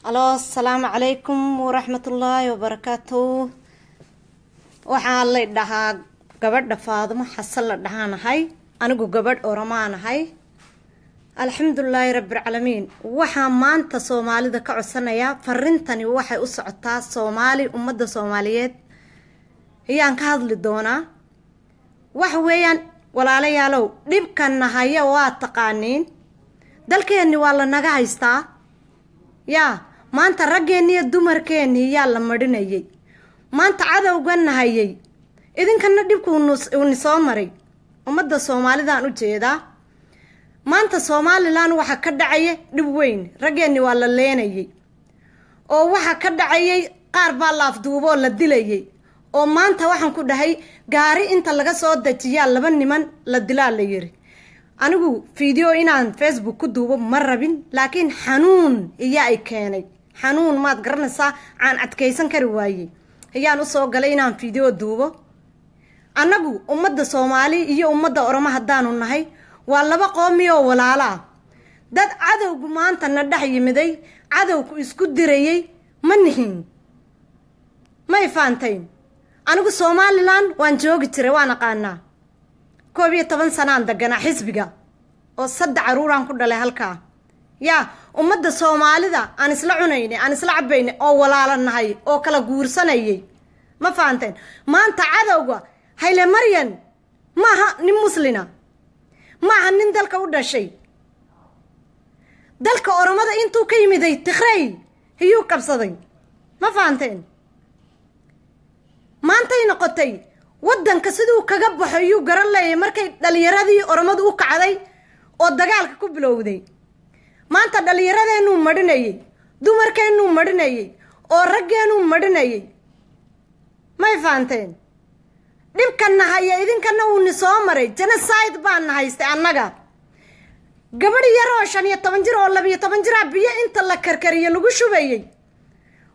Alo, asalaamu calaykum waraxmatullaahi wabarakaatu. Waxaa lay dhahaa gabadha Faadumo Xasan la dhahaanahay. Anigu gabadh Oromaanahay, alxamdulilaahi rabbilcaalamiin. Waxaa maanta Soomaalida ka codsanayaa, farintani waxay u socotaa Soomaali, ummadda Soomaaliyeed ayaan ka hadli doonaa. Waxa weeyaan, walaalayaalow, dhibkan haya waa taqaaniin. Dalkeenni waa la naga haystaa. Yaa maanta raggeenni iyo dumarkeenni yaa la madhinayay, maanta cadowganna hayay, idinkana dhibku uuni soo maray. Ummadda Soomaalidaan u jeedaa. Maanta Somalilan waxaa ka dhacaya dhib weyn. Raggeenni waa la leenayay, oo waxaa ka dhacayay qaar baa la afduuboo la dilayay, oo maanta waxaan ku dhahay gaari inta laga soo dejiyaa laba niman la dilaa la yiri. Anigu video inaan Facebook ku duubo ma rabin, laakiin xanuun iyaa ay keenay, xanuun maad garanaysaa aan adkaysan kari waayey ayaan usoo galay inaan video duubo. Annagu ummadda Soomaali iyo ummadda Oromo haddaanu nahay, waa laba qoomi oo walaalo ah. Dad cadowgu maanta na dhex yimiday, cadowku isku dirayay ma nihin. May faantayn? Anigu Somalilan waan joogi jiray, waan aqaanaa. 11 sanaan deganaa xisbiga, oo saddex caruuraan ku dhalay halkaa. Yaa ummadda Soomaalida aan isla cunaynay, aan isla cabaynay, oo walaala nahay, oo kala guursanayay. Ma fahanteen? Maanta cadowga Hayle Maryan maaha nin muslina, maaha nin dalka u dhashay. Dalka Oromada intuu ka yimiday Tikrey ayuu qabsaday. Ma fahanteen? Maantay noqotay waddanka siduu kaga baxo yuu garan leeyay. Markay dhalinyaradii Oromadu u kacday oo dagaalka ku bilowday, maanta dhallinyaradeenuu madhinayay, dumarkeennuu madhinayay, oo raggeenuu madhinayay. May fahanteen? Dhibkanna haya idinkana uuni soo maray. Genocide baana haystay annaga. Gabadh yar oo 15 jir oo 12 jiraa biyo inta la karkariyo lagu shubayey,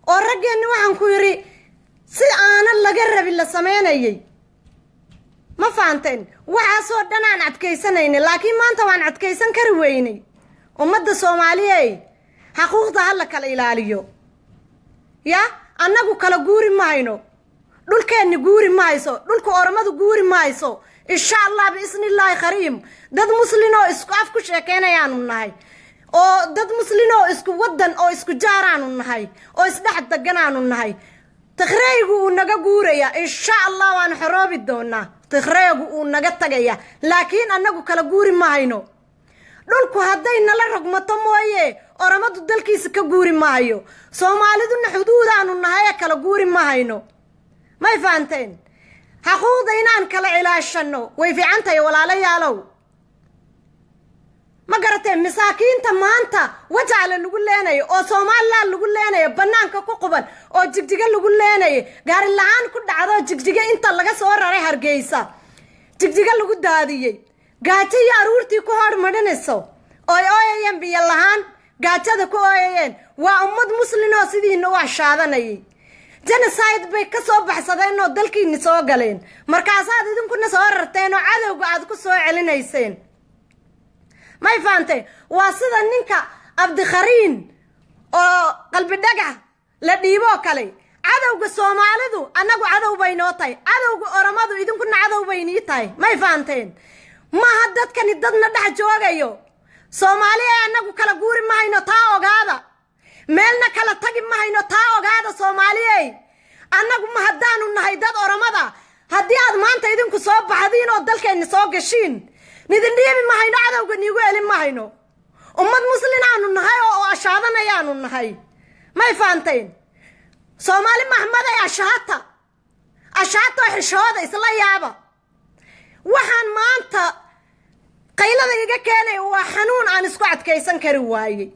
oo raggeenni waxaan ku yidhi si aanan laga rabin la sameynayay. Ma fahanteen? Waxaasoo dhan aan adkaysanaynay, laakiin maanta waan adkaysan kari weynay. Ummadda Soomaaliye, xaquuqda ha la kala ilaaliyo. Ya annagu kala guuri mahayno, dhulkeenni guuri mahayso, dhulka Oromadu guuri mahayso, insha Allah biisnillaahi khariim. Dad muslin oo isku af ku sheekeynayaanu nahay, oo dad muslin oo isku waddan oo isku jaaraanu nahay, oo isdhex deganaanu nahay. Tikreygu uu naga guuraya, insha Allah waanu xoroobi doonaa. Tikreygu uu naga tagaya, laakiin annagu kala guuri mahayno. Dhulku hadday nala rogmato mooye, Oromadu dalkiisa ka guuri mahayo. Soomaaliduna xuduudaanu nahay ee kala guuri mahayno. May fahanteen? Xaquuqda inaan kala ilaashano way fiican tahay, walaalayaalow. Ma garateen? Masaakiinta maanta Wajaale lagu leenayo, oo Somalilan lagu leenayo, banaanka ku quban, oo Jigjiga lagu leenayo, gaari la-aan ku dhacdo, Jigjiga inta laga soo raray Hargeysa Jigjiga lagu daadiyey, gaajo iyo aruurtii ku hormarinayso, ooy ooyayeen biyo lahaan, gaajada ku ooyayeen, waa ummad muslin oo sidiina u ashaadanayay. Genocide bay ka soo baxsadeen oo dalkiini soo galeen, markaasaad idinkuna soo rarteen oo cadowga aad ku soo celinayseen. May fahanteen? Waa sida ninka Abdikhariin oo qalbi dhagax la dhiiboo kale. Cadowga Soomaalidu annagu cadow bay noo tahay, cadowga Oromadu idinkuna cadow bay nii tahay. May fahanteen? Maaha dadkani dadna dhex joogayo. Soomaali ee annagu kala guuri mahayno, taa ogaada. Meelna kala tagi mahayno, taa ogaada. Soomaaliyey, annagu ma haddaanu nahay dad Oromada, haddii aad maanta idinku soo baxdiin oo dalkeenni soo gashiin, nidin dhiibi mahayno, cadowga niigu elin mahayno. Ummad muslin aanu nahay oo ashaadanayaanu nahay. May fahanteen? Soomaali Maxmaday, ashaata, ashaatoo xishooda, isla yaaba. Waxaan maanta qaylada iga keenay waa xanuun aan isku adkaysan kari waayey,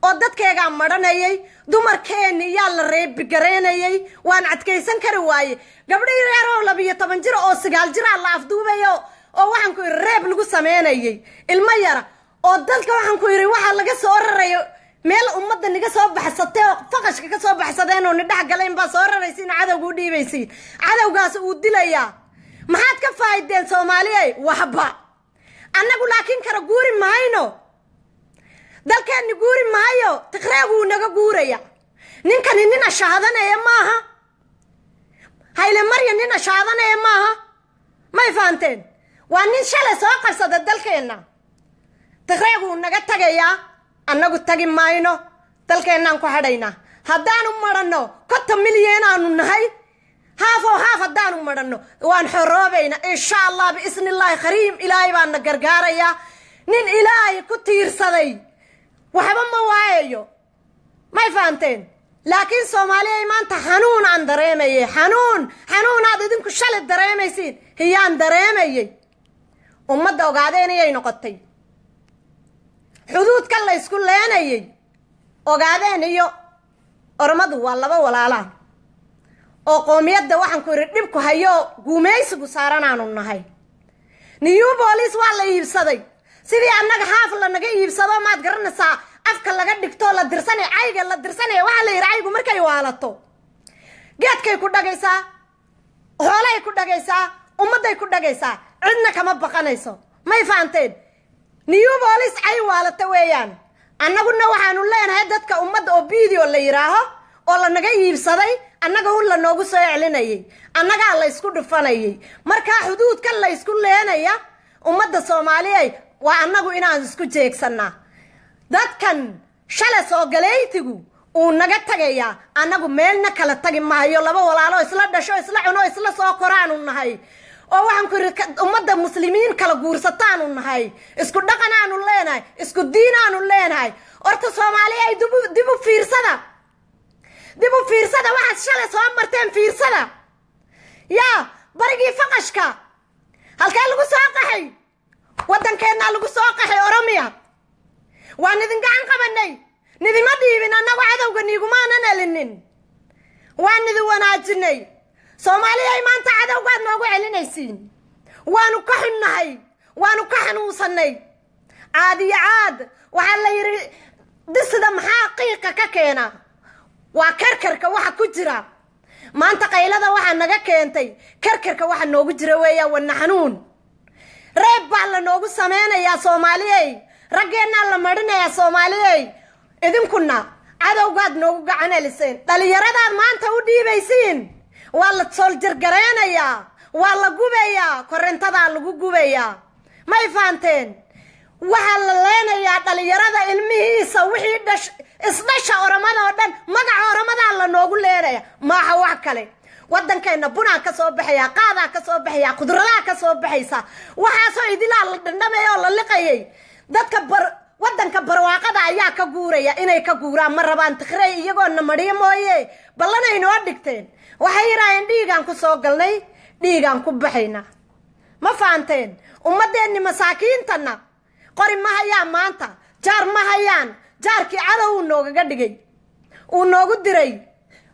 oo dadkeegaa madhanayay, dumarkeenni yaa la reebigareynayay. Waan adkaysan kari waayey. Gabdho yaryaroo 12 jir oo 9 jiraa la afduubayo, oo waxaan ku yidhi rape lagu sameynayay, ilmo yara oo dalka waxaan ku yidhi waxaa laga soo rarayo meel ummadda niga soo baxsatay oo faqashka ka soo baxsadeen oo nidhex galayn baa soo raraysiin, cadowga u dhiibaysiin, cadowgaas uu dilayaa. Maxaad ka faa'ideen, Soomaaliyey? Waxba. Annagu laakiin kala guuri mahayno, dalkeenni guuri maayo. Tiqreegu wuu naga guuraya. Ninkani nin ashaadanaya maaha, Hayle Marya nin ashaadanaya maaha. May fahanteen? Waa nin shalay soo qabsada dalkeenna. Tigreeguu naga tagayaa, annagu tagi mayno, dalkeennaan ku hadhaynaa. Haddaanu madhanno 50 milyan aanu nahay, haaf oo haaf haddaanu madhanno waan xoroobaynaa, insha Allah, biisni Illaahi khariim. Ilaahay baan na gargaarayaa. Nin Ilaahay ku tiirsaday waxba ma waayayo. May fahanteen? Laakiin Soomaaliyay, maanta xanuun aan dareemayay, xanuun, xanuunaad idinku shalay dareemaysiin hiyaan dareemayay. Ummadda Ogaadeen iyay noqotay xuduudka la ysku leenayay. Ogaadeen iyo Ormadu waa laba walaalaa oo qoomiyadda waxaan ku yidhi dhibku hayo, guumaysigu saaranaanu nahay. New Police waa la iibsaday, sidii annaga haaf lanaga iibsado. Maad garanaysaa afka laga dhigtoo la dirsanaya, cayga la dirsanaya? Waxaa la yidhi caygu markay waalato geedkay ku dhagaysaa, xoolay ku dhagaysaa, ummadday ku dhagaysaa, cidna kama baqanayso. May fahanteen? New Police cay waalata weeyaan. Annaguna waxaanu leenahay dadka ummadda oo video la yidhaaho oo lanaga iibsaday, annaga hun la noogu soo celinayay, annagaa la ysku dhufanayay. Markaa xuduudka la ysku leenaya ummadda Soomaaliyay waa annagu inaan isku jeegsannaa. Dadkan shalay soogaleytigu uu naga tagayaa, annagu meelna kala tagi maayo. Laba walaalo isla dhasho, isla cuno, isla soo koraanu nahay, oo waxaan ku yidhi ummadda muslimiin kala guursataanu nahay, isku dhaqanaanu leenahay, isku diinaanu leenahay. Horta Soomaaliya ay dib u fiirsada, dib u fiirsada waxaad shalay soo marteen fiirsada. Yaa barigii faqashka halkee lagu soo qaxay? Waddankeennaa lagu soo qaxay, Oromiya. Waan idin gacan qabanay, nidima dhiibin annagu, cadowga niigumaanan elinin, waan idin wanaajinay. Soomaaliyay, maanta cadowgaad noogu celinaysiin. Waanu ka xunnahay, waanu ka xanuunsannay. Caad iyo caad waxaa la yidhi disida maxaa qiiqa ka keena? Waa karkarka waxa ku jira. Maanta qaylada waxaa naga keentay karkarka waxa noogu jira weeyaa, wana xanuun. Reeb baa la noogu sameynayaa Soomaaliyey, raggeenaa la marinayaa Soomaaliyey. Idinkuna cadowgaad noogu gacan eliseen, dhalinyaradaad maanta u dhiibaysiin. Waa la sooljargareynayaa, waa la gubayaa, korintadaa lagu gubayaa. May fahanteen? Waxaa la leenayaa dhalinyarada ilmihiisa, wixii dhash isdhasha Oramada oo dhan, magaca Oramadaa la noogu leenaya, maaha wax kale. Waddankeenna bunaa ka soo baxaya, qaadaa ka soo baxaya, khudradaa ka soo baxaysa, waxaasoo idilaa la dhandhamaya oo la liqayay. Dadka bar waddanka barwaaqada ayaa ka guuraya, inay ka guuraan ma rabaan Tikrey, iyagoona mariyo mooye. Ballanay noo dhigteen, waxay yidhaaheen dhiigaan ku soo galnay, dhiigaan ku baxayna. Ma fahanteen? Ummaddeenni masaakiintanna qori ma hayaan maanta, jaar ma hayaan, jaarkii cadow uu noogaga dhigay, uu noogu diray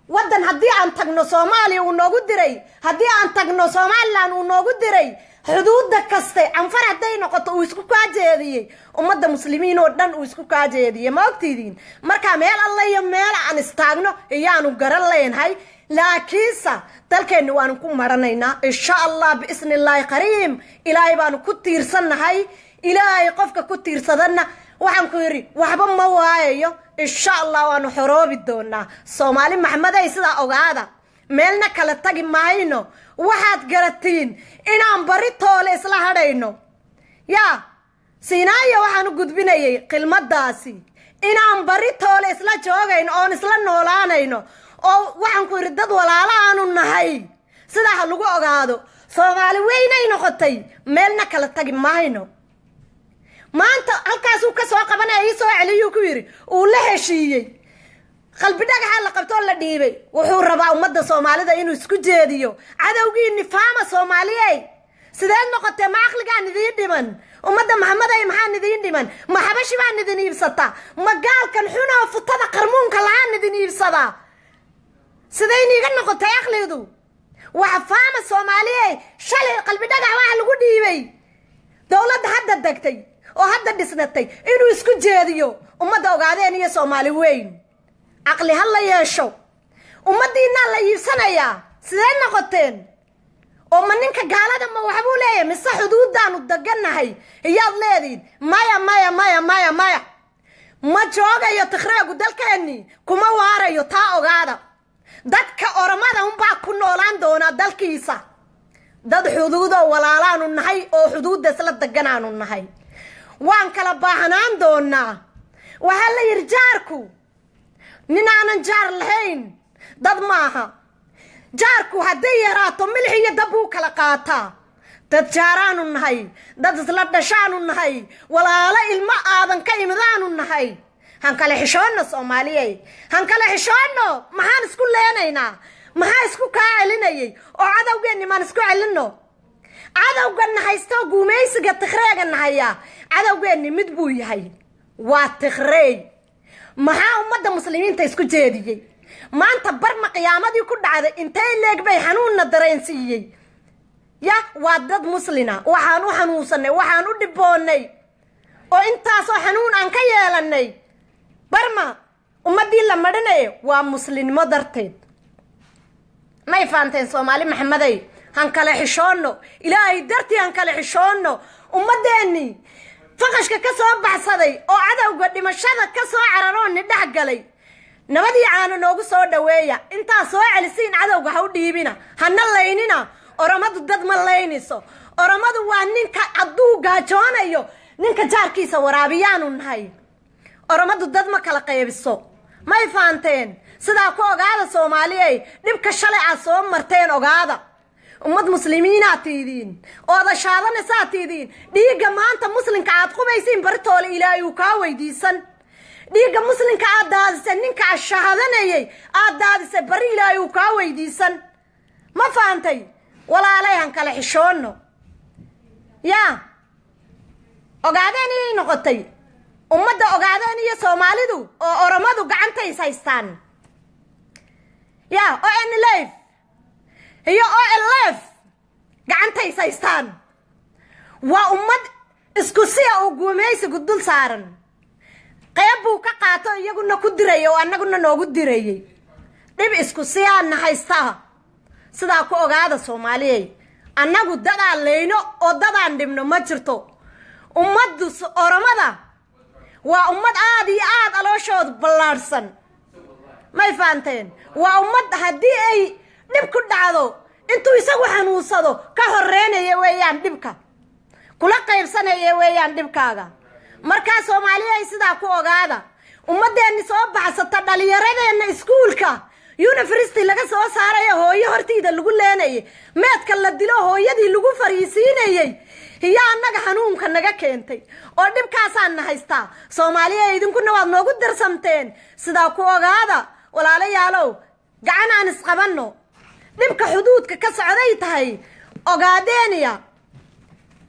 waddan. Haddii aan tagno Soomaaliya uu noogu diray, haddii aan tagno Somalilan uu noogu diray, xuduudda kaste Canfar hadday noqoto uu isku kaajeediyey, ummadda muslimiin oo dhan uu isku kaajeediyey. Ma ogtidiin? Marka meel alla iyo meel aan istaagno iyaanu garan leenahay, laakiinse dalkeenni waanu ku maranaynaa, insha Allah, biisni Illaahi qariim. Ilaahay baanu ku tiirsannahay. Ilaahay qofka ku tiirsadanna waxaan ku yidhi waxba ma waayayo. Insha Allah waanu xoroobi doonaa. Soomaali Maxmeday, sidaa ogaada, meelna kala tagi mayno. Waxaad garatiin inaan bari toole isla hadhayno. Yaa Siinaayo, waxaan u gudbinayay khilmadaasi inaan bari toole isla joogayno oon isla noolaanayno, oo waxaan ku yidhi dad walaalo aanu nahay. Sidaa ha lagu ogaado. Soomaali weynay noqotay, meelna kala tagi mayno. Maanta halkaasuu ka soo qabanaya, ii soo celiyuu ku yidhi, uu la heshiiyey. Qalbi dhagaxa la qabtoo la dhiibay. Wuxuu rabaa ummadda Soomaalida inuu isku jeediyo. Cadowgiini faama Soomaaliyey, sideed noqotee? Ma caqligaan idiin dhiman? Ummadda Maxameday, maxaan idiin dhiman? Ma Xabashi baan idin iibsataa? Ma gaalkan xunoo futada qarmuunka lahaan idin iibsadaa? Siday niiga noqotay aqlidu? Waxa faama Soomaaliyey, shalay Qalbi Dhagax waxa lagu dhiibay dowladda hadda degtay oo hadda dhisnatay inuu isku jeediyo ummadda Ogaadeen iyo Soomaali weyn. Caqli ha la yeesho. Ummaddiinaa la iibsanayaa, sidee noqoteen? Oo ma ninka gaalada ma waxbuu leeyahay, mise xuduudaanu degannahay iyaad leedihin? Maya, maya, maya, maya, maya. Ma joogayo Tikhreegu dalkeennii, kuma waarayo, taa ogaada. Dadka Oromada unbaa ku noolaan doonaa dalkiisa. Dad xuduudoo walaalaanu nahay oo xuduudda isla deganaanu nahay, waan kala baahanaan doonaa. Waxaa la yidhi jaarku nin aanan jaar lahayn dad maaha. Jaarku hadday yaraato milix iyo dab buu kala qaataa. Dad jaaraanu nahay, dad isla dhashaanu nahay, walaalo ilmo aadan ka imidaanu nahay. Han kala xishoonno, Soomaaliyey, han kala xishoonno. Maxaan isku leenaynaa? Maxaa isku kaa celinayay oo cadowgeenni maan isku celinno? Cadowganna haystoo guumaysiga Tikhreega nahaya, cadowgeenni mid buu yahay, waa Tikhreey. Maxaa ummadda muslimiinta isku jeediyey maanta? Barma qiyaamadii ku dhacday intay leeg bay xanuunna dareensiiyey. Ya waa dad muslina, waxaan u xanuunsanay, waxaan u dhiboonnay oo intaasoo xanuun aan ka yeelannay Barma ummaddii la marhinayo waa muslimnimo darteed. May faanteen, Soomaali Maxamedey? Han kala xishoonno, Ilaahay dartii han kala xishoonno. Ummaddeennii faqashka ka soo baxsaday oo cadowga dhimashada ka soo cararoonni dhex galay, nabadii caano noogu soo dhoweeya. Intaa soo celisiin cadowga ha u dhiibina, hana laynina. Oromadu dad ma laynayso. Oromadu waa ninka hadduu gaajoonayo ninka jaarkiisa waraabiyaanu nahay. Oromadu dad ma kala qaybiso. May faanteen? Sidaa ku ogaada, Soomaaliyey, dhibka shalay aad soo marteen ogaada. Ummad muslimiinaad tiidiin, ooda shaadanaysaad tiidiin. Dhiigga maanta muslimka aad qubaysiin baritoole Ilaahay uu kaa weydiisan. Dhiigga muslimka aad daadisay, ninka aad shaadanayay aad daadisay, bari Ilaahay uu kaa weydiisan. Ma faantay, walaalay? Han kala xishoonno. Yaa Ogaadeen iyay noqotay ummadda Ogaadeen iyo Soomaalidu oo Oromadu gacantays haystaan. Yaa ONLF iyo OLF gacantays haystaan, waa ummad isku siya uu guumaysigu dul saaran. Qayb buu ka qaato, iyaguna ku dirayay oo annaguna noogu dirayay. Dhib isku siyaana haystaa, sidaa ku ogaada, Soomaaliyey. Annagu dadaan leyno oo dadaan dhibno ma jirto. Ummaddu Oromada waa ummad aada iyo aada alooshoodu ballaadhsan. May fahanteen? Waa ummad haddii ay dhib ku dhacdo intuu isagu xanuunsado ka horeynaya weeyaan, dhibka kula qaybsanaya weeyaan dhibkaaga. Markaa Soomaaliya sidaa ku ogaada. Ummaddeenni soo baxsata, dhalinyaradeenna iskuulka university laga soo saarayo, hooyo hortiida lagu leenayay, meedka la dilo hooyadii lagu fariisiinayey, iyo annaga xanuunka naga keentay oo dhibkaasaan na haystaa. Soomaaliya, idinkuna waad noogu darsamteen. Sidaa ku ogaada, walaalayaalow, gacan aan isqabanno. Dhibka xuduudka ka socday tahay Ogaadeeniya,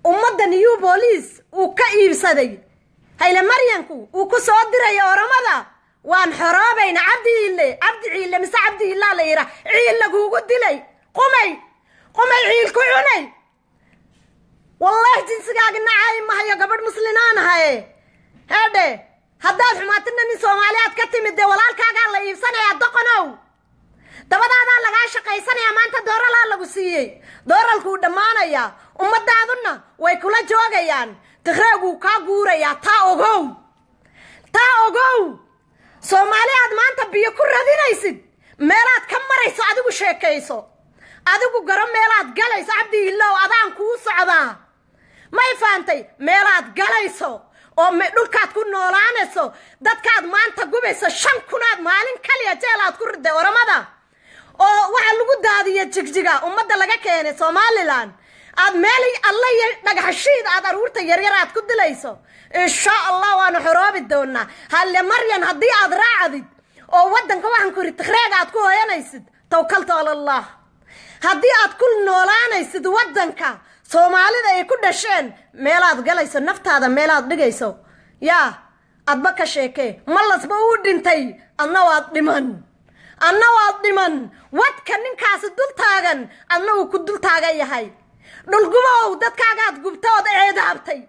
ummadda New Boolice uu ka iibsaday Hayle Maryanku uu ku soo dirayo Oramada, waan xoroobayna. Cabdi Iille, Cabdi Ciille mise Cabdi Illaa la yidhaa, ciil laguugu dilay. Qumay, qumay, ciil ku cunay. Wallaahi jinsigaaga nacay mahayo, gabadh muslinaan ahaye. Heedhe, haddaad xumaatina nin Soomaaliyaad ka timid, dee walaalkaagaa la iibsanayaa. Doqonow, dabadaadaa lagaa shaqaysanayaa. Maanta dooralaa lagu siiyey, dooralkuu dhammaanayaa, ummadaaduna way kula joogayaan. Tikhreeguu kaa guurayaa, taa ogow, taa ogow. Soomaali aad maanta biyo ku radinaysid, meelaad ka marayso adigu sheekayso, adigu garo meelaad galayso. Cabdi Illow, adaan kuu socdaa. May faantay? Meelaad galayso oo dhulkaad ku noolaanayso, dadkaad maanta gubayso, 5000aad maalin kaliya jeel aad ku riday Oramada, oo waxaa lagu daadiya Jigjiga ummadda laga keenay Somalilan, aad meel alla iyo dhagaxshiid aad aruurta yaryar aad ku dilayso. Insha Allah waanu xoroobi doonaa. Halle Maryan haddii aad raacdid oo waddanka waxaan ku yidhi Tikhreega aad ku hooyanaysid, tawkaltu ala Allah. Haddii aad ku noolaanaysid waddanka Soomaalida ay ku dhasheen, meelaad galayso, naftaada meelaad dhigayso, yaa adba ka sheekee. Malasba uu dhintay, adna waad dhiman, adna waad dhiman. Wadka ninkaasi dul taagan adna uu ku dul taagan yahay. Dhulgubow, dadkaagaad gubta ood eedaabtay,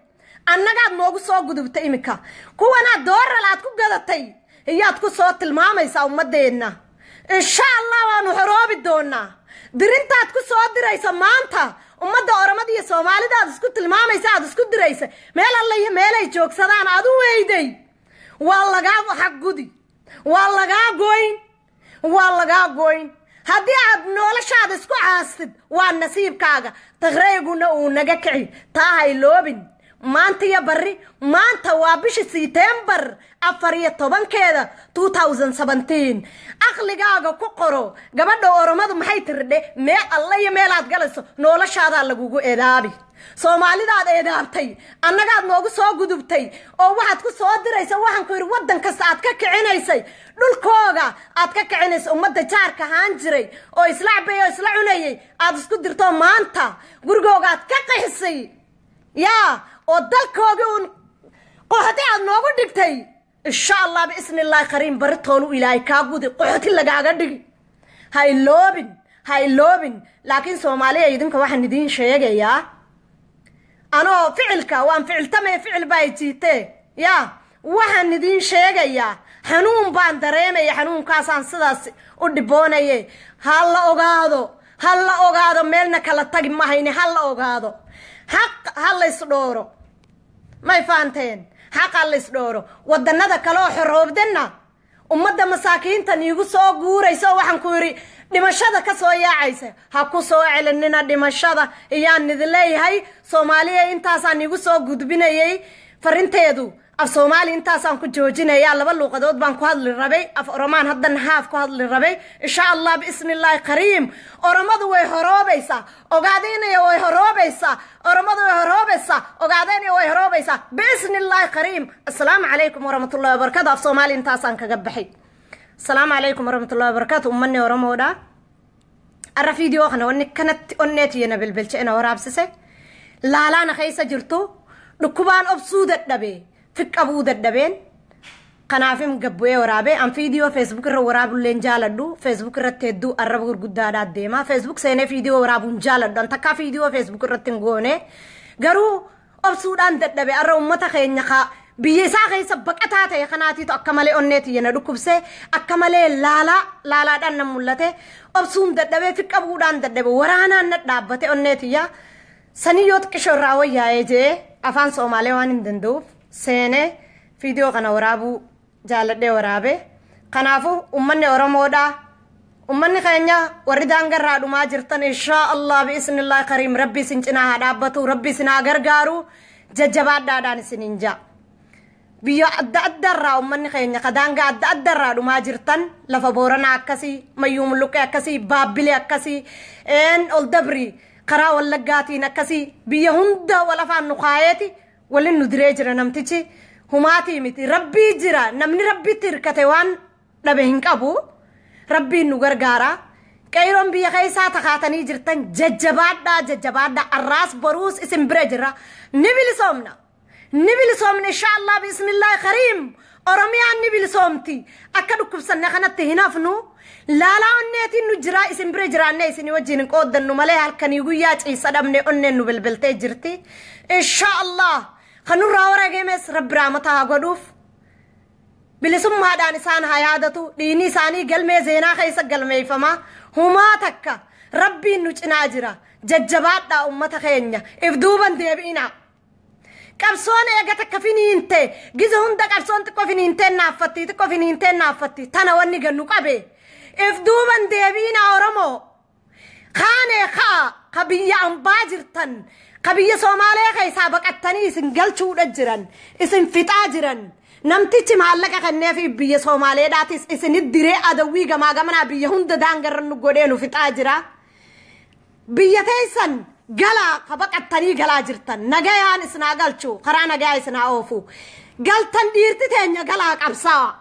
annagaad noogu soo gudubtay. Iminka kuwanaad dooral aad ku gadatay iyaad ku soo tilmaamaysaa ummadeenna. Insha Allah waanu xoroobi doonaa. Dirintaad ku soo dirayso maanta ummadda Oramada iyo Soomaalida aad isku tilmaamaysa, aad isku diraysa, meel alla iyo meelay joogsadaan aad u weyday. Waa lagaa xaggudi, waa lagaa goyn, waa lagaa goyn. Haddii aad noloshaada isku caastid, waa nasiibkaaga. Taqreyguna uu naga kici, taa hayloobin. Maanta iyo barri, maanta waa bisha Setembar 14-keeda 2017. Aqligaaga ku qoro. Gabadha Oromadu maxay tiridhe? Mee alla iyo meelaad galayso, noloshaadaa lagugu eedaabi. Soomaalidaad eedaabtay, annagaad noogu soo gudubtay oo waxaad ku soo diraysa, waxaan ku yidhi, waddan kasta aad ka kicinaysay, dhulkooga aad ka kicinaysa, ummadda jaarka ahaan jiray oo isla cabay oo isla cunayay aad isku dirto, maanta gurigooga aad ka qixisay, yaa oo dalkoogii uun qoxoti aad noogu dhigtay. Insha Allah, biisni Illaahi kariim, barri toolu Ilaahay kaa gudi, qoxoti lagaaga dhigi. Ha iloobin, ha iloobin. Laakiin Soomaaliya, idinka waxaan idiin sheegayaa, anoo ficilka waan ficiltamee, ficil baa jiitee, yaa waxaan idiin sheegayaa, xanuun baan dareemaya, xanuunkaasaan sidaas u dhiboonaye. Ha la ogaado, ha la ogaado, meelna kala tagi mahayne. Ha la ogaado, xaq ha laysdhooro. May fahanteen? Xaq ha laysdhooro. Wadanada kale oo xoroobdanna, ummadda masaakiinta niigu soo guuraysa oo waxaan ku yidhi dhimashada ka soo yaacaysa, ha ku soo celinina dhimashada iyaan idin leeyahay. Soomaaliya, intaasaan iigu soo gudbinayay farinteedu. Af Soomaali intaasaan ku joojinaya. Laba luuqadood baan ku hadli rabay, af Oromaan haddana haaf ku hadli rabay. Insha Allah, biisni Illaahi kariim, Oromadu way horoobaysaa, Ogaadaynaya way horoobaysaa, Oromadu way horoobaysaa, Ogaadaynaya way horoobaysaa, biisni Illaahi kariim. Assalaamu calaykum waraxmatullahi wabarakatu. Af Soomaali intaasaan kaga baxay. Asalaamu calaykum waraxmatullahi wabarakatu. Ummanni Oromoodha, arra fiidiyoo kana wanni kanatti onneetiyana bilbilche'ina waraabsise laalaana keessa jirtu. Dhukkubaan obsuu dadhabe, fiqqabuu dadhabeen, kanaafim gabbu'ee waraabee. An fiidiyoo Facebook irra waraabulleen jaaladhu. Facebook irratti hedduu arraba gurguddaadhaa deema. Facebook seenee fiidiyoo waraabuun jaaladhu. An takkaa fiidiyoo Facebook irratti hin goone, garuu obsuudhaan dadhabe. Arra ummata keenya ka biyya isaa keessa baqataa ta'e kanaatiitu akka malee onneetiyya na dhukkubse, akka malee laalaa laalaadhaan na mul'ate. Obsuun dadhabee, fiqqabuudhaan dadhabe, waraanaan na dhaabbate onneetiyya. Sanii yoo xiqqishoo irraa wayyaa'ee jee, afaan Soomaalee waan hin danda'uuf, seenee fiidiyoo kana waraabuu jaaladhee waraabe. Kanaafuu ummanni Oromoodhaa, ummanni keenya warri daangarraa dhumaa jirtan, inshaa Allah, bi'isnillahi kariim, Rabbi isin cinaa haa dhaabbatu, Rabbi isin haa gargaaru, jajjabaadhaadhaan isin hin jaa. Biyya adda addaarraa ummanni keenya ka daangaa adda addaarraa dhumaa jirtan, lafa Booranaa akkasii, Mayyuu Mulluqqee akkasii, Baabbilee akkasii, ol dabri karaa Wallaggaatiin akkasii, biyya hunda wal afaan nu kaayeeti walin nu diree jira namtichi. Humaatii miti, Rabbii jira. Namni Rabbitti hirkate waan dhabe hin qabu. Rabbiin nu gargaara. Qeeroon biyya keessaa takaatanii jirtan, jajjabaadhaa, jajjabaadhaa. Arraas boruus isin bira jira. Ni bilisoomna, ni bilisoomna, insha Allah, biismillaahi kariim. Oromiyaan ni bilisoomti. Akka dhukkubsanne kanatti hin hafnu. Laalaa onneetiin nu jira, isin bira jiraannee isin wajjin hin qooddannu malee, halkanii guyyaa ciisa dhabne, onneen nu bilbiltee jirti. Insha Allah, kan nurraa wareegames Rabbi raamata haa godhuuf, bilisummaadhaan isaan haa yaadatu. Dhiinni isaanii galmee seenaa keessa galmeeffama. Humaa takka, Rabbiin nu cinaa jira. Jajjabaadhaa ummata keenya, if duuban deebi'inaa. Qabsoon eega takka finiinte, giza hunda qabsoon xiqqoo finiinteen naaffatti, xiqqoo finiinteen naaffatti. Tana wanni gannu qabe, if duuban deebi'inaa. Oromoo kaanee ka'a. Ka biyya ambaa jirtan, ka biyya Soomaalee keessaa baqattanii isin galchuudha jiran, isin fixaa jiran. Namtichi maallaqa kenneefi biyya Soomaaleedhaatis isinit diree, adawwii gamaa gamanaa biyya hunda daangarra nu godhee nu fixaa jira. Biyya teessan galaa. Ka baqattanii galaa jirtan, nagayaan isinaa galchu, karaa nagayaa isinaa oofu. Galtan, dhiirti teenya galaa, qabsaa.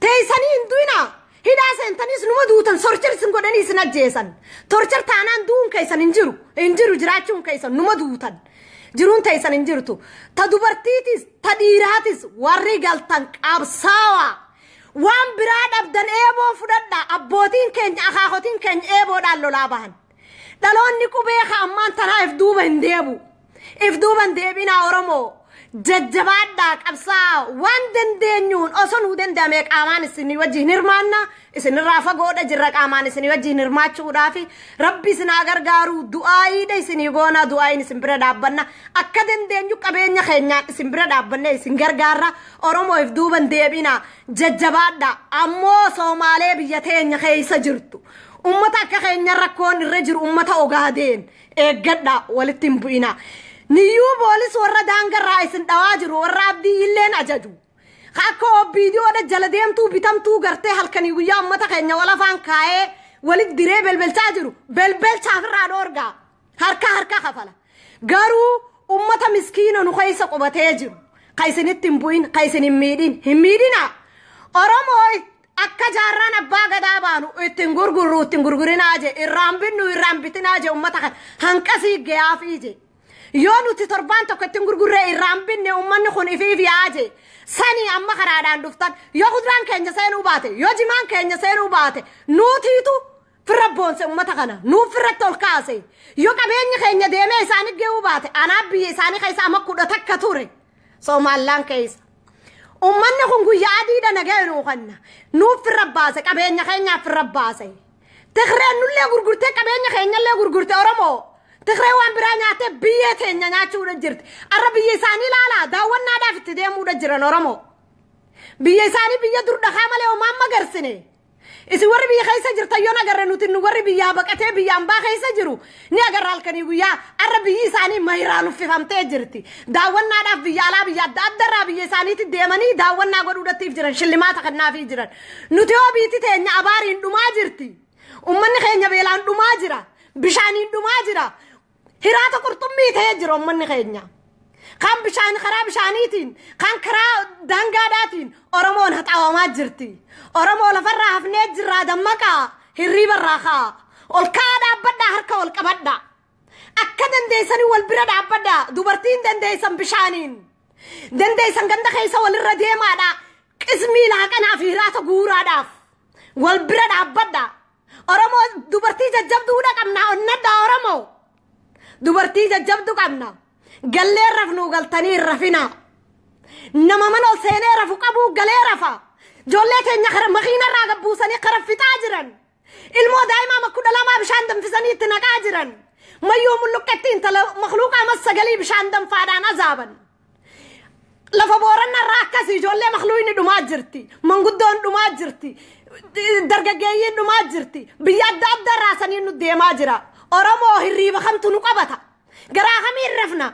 Teessanii hin du'inaa. Hidhaa seentaniis numa duutan. Torture isin godhanii isin ajjeesan. Torture taanaan du'uun keessan hin jiru, hin jiru. Jiraachuun keessan, numa duutan, jiruun teessan hin jirtu. Ta dubartiitis ta dhiiraatis, warri galtan qabsaawaa. Waan biraa dhabdan, eeboo fudhadha. Abbootiin keenya, akaakotiin keenya eeboodhaan lolaa bahan. Dhaloonni qubee ka ammaan tanaa if duuba hin deebu. If duuba hin deebinaa, Oromoo. Jajjabaadhaa qabsaa waan dandeenyuun osoo nuu danda'ame qaamaan isinii wajjin hirmaanna isinirraa fagoodha jirra qaamaan isinii wajjin hirmaachuudhaaf rabbi isinaa gargaaru du'aayiidha isinii goona du'aayiin isin bira dhaabbanna akka dandeenyu qabeenya keenyaan isin bira dhaabbanne isin gargaarra Oromoof duuban deebina jajjabaadha ammoo Soomaalee biyya teenya keessa jirtu ummata akka keenya rakkoon irra jiru ummata Ogaadeen eeggadha walitti hin bu'ina. Niyyuu boolis warra daangarraa isin dhawaa jiru warra abdii illeen ajaju. Akka obbiidiyoodha jala deemtuu bitamtuu gartee halkanii guyyaa uummata keenya wal afaan kaa'ee walit diree belbelchaa jiru belbelchaaf irraa dhoorgaa harka harka kafala. Garuu uummata miskiina nu keessa qubatee jiru ka isinitti hin bu'in ka isin hin miidhin hin miidhina. Oromoo akka jaarraan abbaa gadaa baanu ittiin gurgurru ittiin gurgurinaa je irraan binnu irraan bitinaa je uummata kana hanqasii gayaafii je. Yoo nuti torbaan tokko ittiin gurgurree irraan binne uummanni kun ifiif yaaje sanii amma karaadhaan dhuftan yoo kuduraan keenya seenuu baate yoo jimaan keenya seenuu baate nuutiitu firra boonse uummata kana nuuf firratti ol kaase yoo qabeenyi keenya deemee isaanii ga'uu baate anaaf biyya isaanii keessa amma 11 ture Soomaallaan keessa. Uummanni kun guyyaa adiidha nagee nuu kanna nuuf firra baase qabeenya keenyaaf firra baase. Tigreen nullee gurgurtee qabeenya keenyallee gurgurte Oromoo. Tigree waan biraa nyaatee biyya teenya nyaachuudha jirti. Arra biyya isaanii ilaalaa daawwannaadhaaf itti deemuudha jiran Oromoo. Biyya isaanii biyya dur dhagaa malee homaan magarsine. Isin warri biyya keessa jirtan yoo agarre nuti nu warri biyyaa baqatee biyya ambaa keessa jiru ni agarra halkanii guyyaa arra biyyi isaanii mayraan uffifamtee jirti. Daawwannaadhaaf biyya alaa biyya adda addarraa biyya isaaniitti deemanii daawwannaa godhuudhaatiif jiran shillimaata kennaafii jiran. Nuti yoo biitti teenya abaariin dhumaa jirti. Uummanni keenya beelaan dhumaa jira. Bishaaniin dhumaa jira. Hiraata qurxummii ta'ee jira uummanni keenya. Kan bishaan karaa bishaaniitiin, kan karaa daangaadhaatiin Oromoon haxaawamaa jirti. Oromoo lafarraa hafnee jirraa dammaqaa hirriibarraa kaa. Ol ka'aa dhaabbadhaa harka ol qabadhaa. Akka dandeessanii wal bira dhaabbadhaa dubartiin dandeessan bishaaniin. Dandeessan ganda keessa walirra deemaadhaa. Qismii laaqanaa fi hiraata guuraadhaaf. Wal bira dhaabbadhaa. Oromoo dubartii jajjabduudha qabna onnadhaa Oromoo. Dubartii jajjabdu qabna. Gallee rafnuu galtanii rafina. Nama mana ol seenee rafu qabuu galee rafa. Ijoollee keenya kara makiinarraa gabbuusanii kara fixaa jiran. Ilmoo daa'imaa 12 bishaan danfisanii itti naqaa jiran. Mayyuu mulluqqetti intala makluuqa amas 9 bishaan danfaadhaan azaaban. Lafa boorannarraa akkasii ijoollee makluuqni dhumaa jirti. Manguddoon dhumaa jirti. Dargaggeeyyiin dhumaa jirti. Biyya adda addarraa saniin nu deemaa jira. Oromoo hirriiba kamtu nu qabata. Garaa kamiin rafna?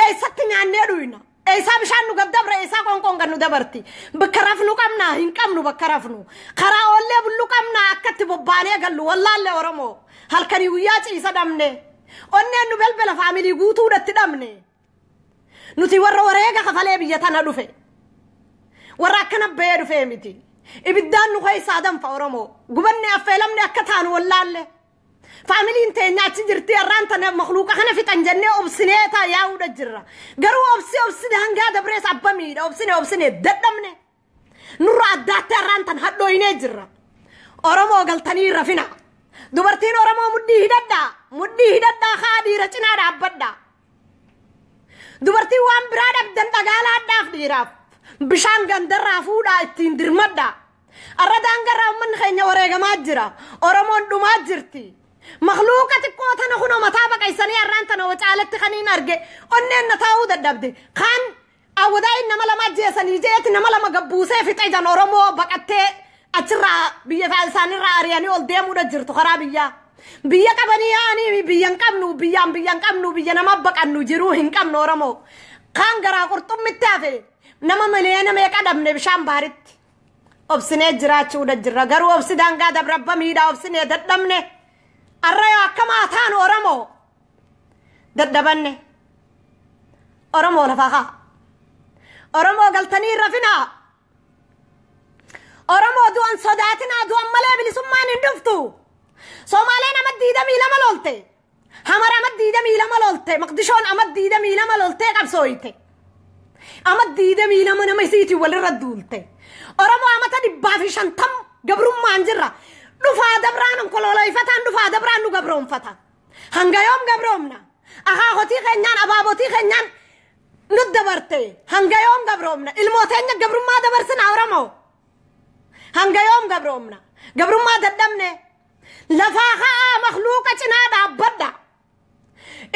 Eessatti nyaannee dhuyna? Eessaa bishaan nu gaddabra? Eessaa qoonqoon kan nu dabarti? Bakka rafnu qabna hin qabnu bakka rafnu. Karaa oollee bullu qabna akkatti bobbaanee gallu wallaallee Oromoo. Halkanii guyyaa ciisa dhabne. Onneen nu belbela faamilii guutuudhatti dhabne. Nuti warra wareega kafalee biyya tana dhufe. Warra akkana bahee dhufee miti. Ibiddaan nu keessaa danfa Oromoo. Gubanne affeelamne akka taanu wallaalle. Faamiliin teenya achi jirti har'aan tana makluuqa kana fixan jennee obsinee taa yaa'uudha jirra. Garuu obsi obsine hangaa dabrees abba miidha obsine obsine dadhabne. Nurra addaatti har'aan tan hadhooyinee jirra. Oromoo galtanii rafina. Dubartiin Oromoo mudhii hidhadhaa. Mudhii hidhadhaa haa dhiira cinaa dhaabbadhaa. Dubartiin waan biraa dhabdan dhagaalaadhaaf dhiiraaf. Bishaan gandarraa fuudhaa ittiin dirmadhaa. Arra daangarraa uummanni keenya wareegamaa jira. Oromoon dhumaa jirti. Makluuqa xiqqoo tana kunoo mataa baqaysanii har'aan tana wacaalatti kan hin arge onneen na taa'uu dadhabde kan awwadaayin nama lama ajjeesanii jeeti nama lama gabbuusee fixe jan Oromoo baqattee achirraa biyya isaanirraa ari'anii ol deemuudha jirtu karaa biyyaa. Biyya qabanii yaa'anii biyya hin qabnu biyyaan biyya hin qabnu biyya nama baqannu jiruu hin qabnu Oromoo. Kan garaa qurxummitti hafe nama miliyoona meeqa dhabne bishaan baaritti. Obsinee jiraachuudha jirra garuu obsi daangaa dabrabba miidhaa obsinee dadhabne. Arra yoo akkamaa taanu Oromoo dadhabanne Oromoo lafa haa Oromoo galtanii rafinaa Oromoo du'an sodaatinaa du'an malee bilisummaan hin dhuftu. Somaaleen ama 22 lolte. Hamar ama 22 lolte. Maqdishoon ama 22 loltee qabsooyte. Ama 22 nama isiitiin walirra duulte. Oromoo amata 150 gabrummaan jirra. Dhufaa dabraan onkolooleyfataan dhufaa dabraan nu gabroonfata. Hanga yoom gabroomna? Akaakotii keenyaan abaabotii keenyaan Nu dabarte. Hanga yoom gabroomna? Ilmoo teenya gabrummaa dabarsina Oromoo. Hanga yoom gabroomna? Gabrummaa dadhabne. Lafaa ka'aa, makluuqa cinaa dhaabbadha.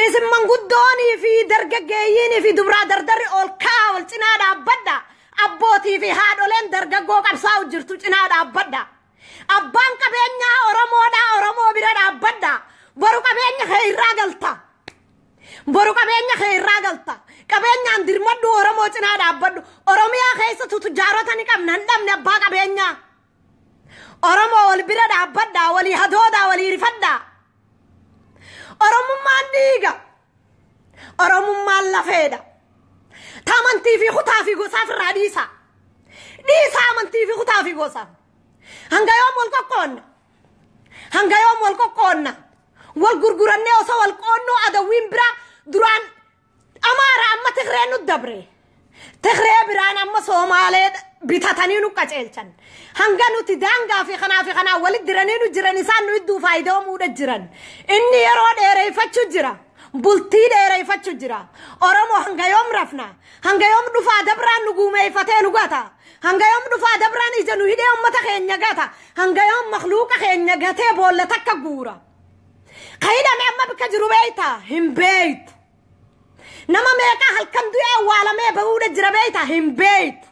Isin manguddoonii fi dargaggeeyyiinii fi dubraa dardarri ol ka'aa, wal cinaa dhaabbadha. Abbootii fi haadholeen dargaggoo qabsaa'u jirtu cinaa dhaabbadha. Abbaan qabeenyaa Oromoodhaa, Oromoo bira dhaabbadha. Boru qabeenya kee irraa galta. Boru qabeenya kee irraa galta. Qabeenyaan dirmadhu, Oromoo cinaa dhaabbadhu. Oromiyaa keessa tujaarota ni qabna, hin dhabne abbaa qabeenyaa. Oromoo wal bira dhaabbadha, walii hadoodaa, walii rifadhaa. Oromummaan dhiiga. Oromummaan lafeedha. Ta amantii fi kutaa fi gosaaf irraa dhiisa. Dhiisa amantii fi kutaa fi gosa. Hanga yoom wal qoqqoonna? Hanga yoom wal qoqqoonna? Wal gurgurannee osoo wal qoonnuu adawwiin bira duraan Amaara, amma Tigree nu dabre. Tigree biraan amma Soomaalee bitatanii nu qaceelchan. Hanga nuti daangaa fi kanaa fi kanaa walitti diranii nu jiran, isaan nu idduu faayidoomuudha jiran. Inni yeroo dheereeffachuu jira. Bultii dheereeffachuu jira. Oromoo, hanga yoom rafna? Hanga yoom dhufaa dabraan nu guumeeffatee nu gata? Hanga yoom dhufaa dabraan ija nu hidhee uummata keenya gata? Hanga yoom makluuqa keenya gatee boolla takka guura? Ka hidhame amma bikka jiru beeyta? Hin beeytu. Nama meeqaa halkan du'ee awwaalamee bahuudha jira beeyta? Hin beeytu.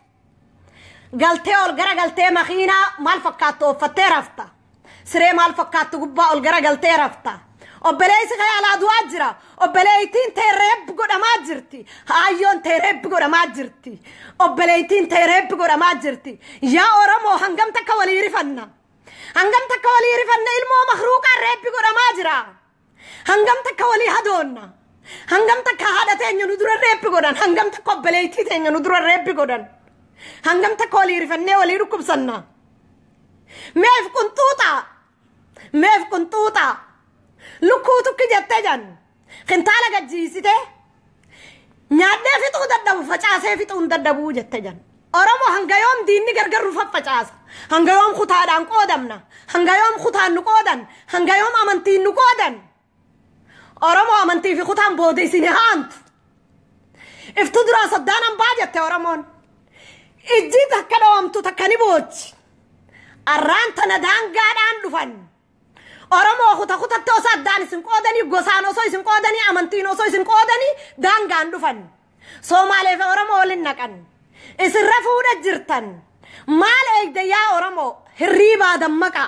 Galtee ol gara galtee makiinaa maal fakkaattu uffattee rafta. Siree maal fakkaattu gubbaa ol gara galtee rafta. Obboleessi kee alaa du'aa jira. Obboleettiin tee rape godhamaa jirti. Haayyoon tee rape godhamaa jirti. Obboleettiin tee rape godhamaa jirti. Yaa Oromoo, hangam takka walii rifanna? Hangam takka walii rifanna? Ilmoo makluuqaan rape godhamaa jira. Hangam takka walii hadoonna? Hangam takka haadha teenya nu dura rape godhan? Hangam takka obboleettii teenya nu dura rape godhan? Hangam takka walii rifannee walii dhukkubsanna? Meef qunxuuxaa. Meef qunxuuxaa. Lukkuu tukki jettee jan. Kintaala gajjiisite. Nyaadhee fixuu dadhabu, facaasee fixuu hin dadhabuu jette jan. Oromoo, hanga yoom diinni gargar nu faffacaasa? Hanga yoom kutaadhaan qoodamna? Hanga yoom kutaan nu qoodan? Hanga yoom amantiin nu qoodan? Oromoo, amantii fi kutaan booda isin haantu. Iftu duraa soddaan hambaa jette Oromoon. Ijji takka dhawamtu takka ni boochi. Arraan tana daangaadhaan dhufan. Oromoo, kuta kutatti osoo addaan isin qoodanii, gosaan osoo isin qoodanii, amantiin osoo isin qoodanii, daangaan dhufan. Soomaalee fi Oromoo waliin naqan. Isin rafuudha jirtan. Maal eegde yaa Oromoo? Hirriibaa dammaqa.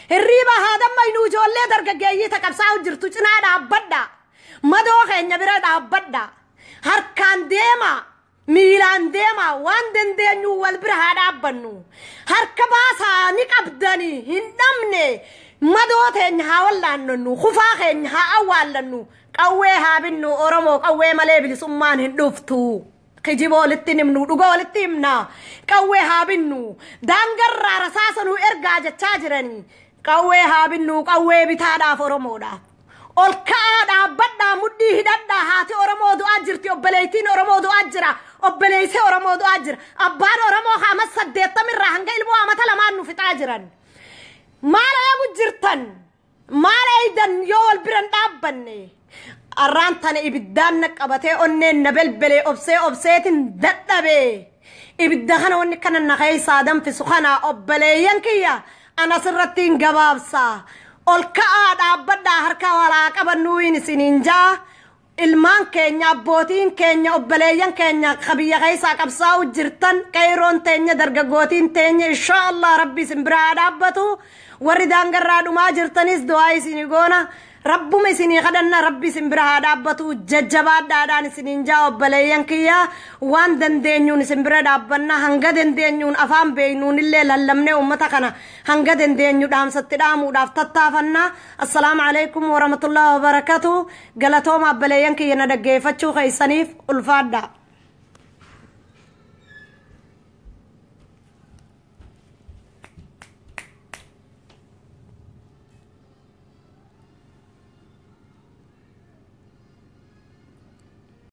Hirriibaa haa dammaynu. Ijoollee dargaggeeyyii taqabsaa'u jirtu cinaa dhaabbadha. Madoo keenya bira dhaabbadha. Harkaan deema. Miilaan deema, waan dandeenyu wal bira haa dhaabbannu. Harka baasaa, ni qabdanii, hin dhabne. Madoo teenya haa wallaannannu, kufaa keenya haa awwaallannu, qawwee haa binnu. Oromoo, qawwee malee bilisummaan hin dhuftu. Kijiba walitti himnu, dhuga walitti himna. Qawwee haa binnu. Daangarraa rasaasa nu ergaa jechaa jiranii. Qawwee haa binnu, qawwee bitaadhaaf Oromoodhaaf. Ol ka'aa dhaabbadhaa, mudhii hidhadhaa. Haati Oromoo du'aa jirti, obboleettiin Oromoo du'aa jira, obboleessi Oromoo du'aa jira. Abbaan Oromoo haama 80rraa hanga ilmoo amata lamaan nu fixaa jiran. Maal eegu jirtan? Maal eeydan yoo wal biran dhaabbanne? Arraan tana ibiddaan na qabatee, onneen na belbelee, obsee obseetin dadhabee. Ibidda kana wanni kana na keessaa danfisu kana, obboleeyyan kiyya, ana asirratti hin gabaabsaa. Ol ka'aa dhaabbadhaa, harka walaa qabannuu isiniin jaa. Ilmaan keenya, abbootiin keenya, obboleeyyan keenya biyya keessaa qabsaa'u jirtan, qeeroon teenya, dargaggootiin teenya, insha Allah Rabbi isin biraa dhaabbatu. Warri daangarraa dhumaa jirtanis du'aa isinii goona, Rabbuma isinii kadhanna, Rabbi isin bira haa dhaabbatu. Jajjabaadhaadhaan isiniin jaa, obboleeyyan kiyya. Waan dandeenyuun isin bira dhaabbanna. Hanga dandeenyuun afaan beeynuun illee lallabnee ummata kana hanga dandeenyu dhaamsatti dhaamuudhaaf tattaafanna. Assalaamu alaikum warahmatullahi wabarakatuh. Galatooma, obboleeyyan kiyya, na dhaggeeffachuu keessaniif ulfaadha.